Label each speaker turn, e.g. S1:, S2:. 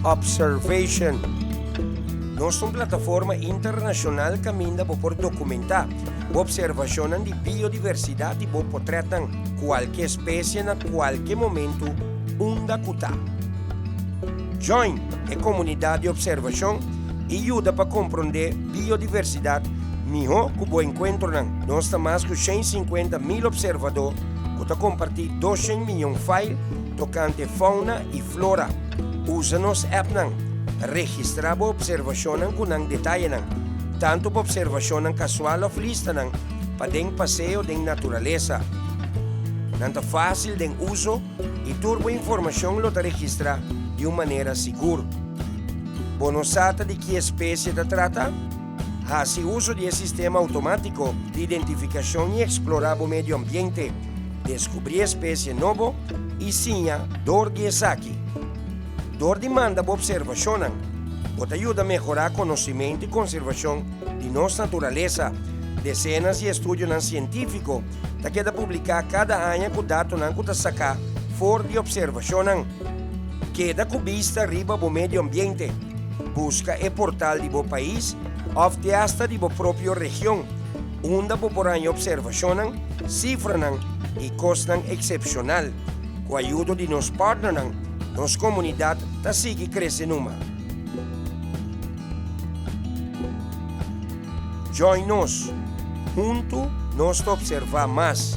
S1: Observation. Nos ta un plataforma internashonal kaminda bo por dokumentá bo opservashonnan di biodiversidat i bo potrètnan, kualke espesie na kualke momentu unda ku ta. Join e komunidat di opservashon i yuda pa komprondé biodiversidat mihó ku bo enkuentronan. Nos ta mas ku 150 mil opservadó ku ta kompartí 200 mion file tokante fauna i flora. Usa nos appnan. Registrá bo opservashonnan ku nan detayenan, tantu bo opservashonnan kasual òf listanan pa den paseo den naturalesa. Nan ta fásil den uso i tur bo informashon lo ta registrá di un manera sigur. Bo no sa ta di ki espesie ta trata? Hasi uso di e sistema outomátiko di identifikashon i eksplorá bo medio ambiente. Deskubrí espesie nobo i siña dor di esaki. Dor di manda bo opservashonnan, bo ta yuda mehorá konosementu i konservashon di nos naturalesa. Desenas di estudionan sientífiko ta keda publiká kada aña ku datonan ku ta saká for di opservashonnan. Keda ku bista riba bo medio ambiente. Buska e portal di bo pais òf te asta di bo propio region, unda bo por haña opservashonnan, sifranan i kosnan eksepshonal. Ku ayudo di nos partnernan, nos komunidat ta sigui krese numa. Join nos! Huntu nos ta opservá mas!